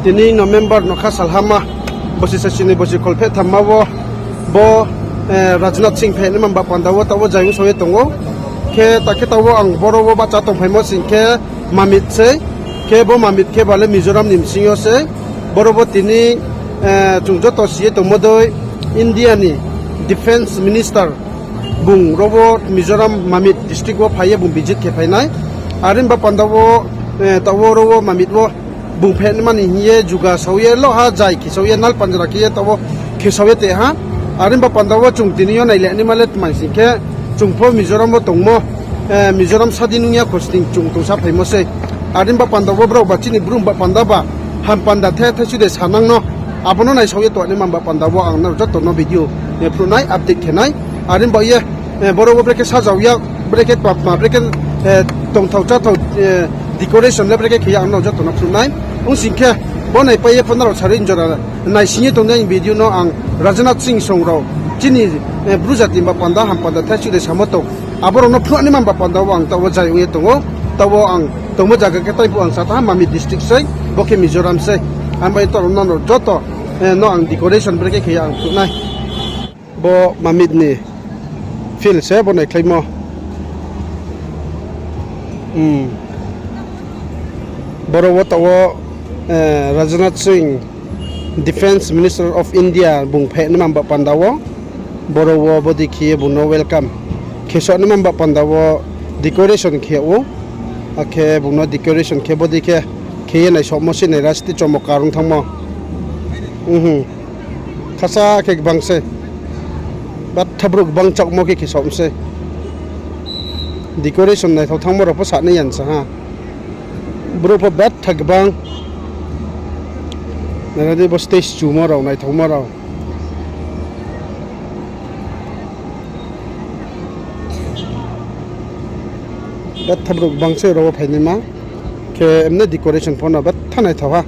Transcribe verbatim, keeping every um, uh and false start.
Tini November nokha salhama, bosi sasi ni bosi kholpheh thamma wo, bo, eh, Rajnath Singh phainaima ba panda wo taoh wo jai ong sao ye tong ou. Khe ta khe taoh wo ang boro wo bahcha tongphaimo sing khe Mamit sei. Khe bo Mamit khe ba le Mizoram ni bsing yo sei. Boro bo tini, eh, chung joto si ye tongmo dei India ni Defence Minister bung ro wo Mizoram Mamit district wo phai ye bung visit khe phai nai. Are ba panda wo, eh, taoh wo ro wo Mamit wo bung phainaima ni hing ye juga sao ye loha jai khe sao ye nal panjra khe ye taoh wo khe sao ye te ha. Are ba panda wo chung tini yo nailai naima le tma sing khe chung pho Mizoram wo tongmo, eh, Mizoram sadi nung ya khosning chung tongsa phaimo sei. Are ba panda wo brao ba chini Bru ba panda ba ham panda the the sude sanang no. Abo no naisao ye tongnaima ba panda wo ang nrao joto no video, eh, phruh nai, update khe nai. Are ba ye, eh, boro wo brekhe sajao ya, brekhe tma tma, brekhe, eh, tongthao cháthao, eh, decoration le brekhe khe ya ang nrao joto no phruh nai. Ong sing khe, bo naipai ye pho nrao sarui jora naising ye tong di aini video no ang Rajnath Singh song rao, chini, eh, Bru jati ba panda ham panda the sude samo tong. Abo rao no phruh naima ba panda wo ang taoh wo jai ong ye tong ou. Taoh wo ang tongmo zaga khe tai phuh ang sa tha Mamit district sei, bo khe Mizoram sei. Ang bai taoh rao no joto, eh, no ang decoration brekhe khe ya ang phruh nai. Bo Mamit ni field se bo naikhlaimo. Hmm. Boro wo taoh wo, eh, Rajnath Singh, Defence Minister of India, bung phainaima ba panda wo. Boro wo bodei khe ye bung no welcome khe sao naima ba panda wo decoration khe ou. Akhe bung no decoration khe bodei khe khe ye naisaomo se nai rasti chomotkar ong thanngmo. Khasa khe gbang se. Batha brouh gbang chaohmo khe khe saoh se. Decoration naithao thanngmo rao pho sanai ya sa ha. Brouh pho batha gbang. Nai di bo stage chumo rao, naithaomo rao. Batha brouh gbang se ro wo phainaima. Khe emne decoration pho no batha naithao ha.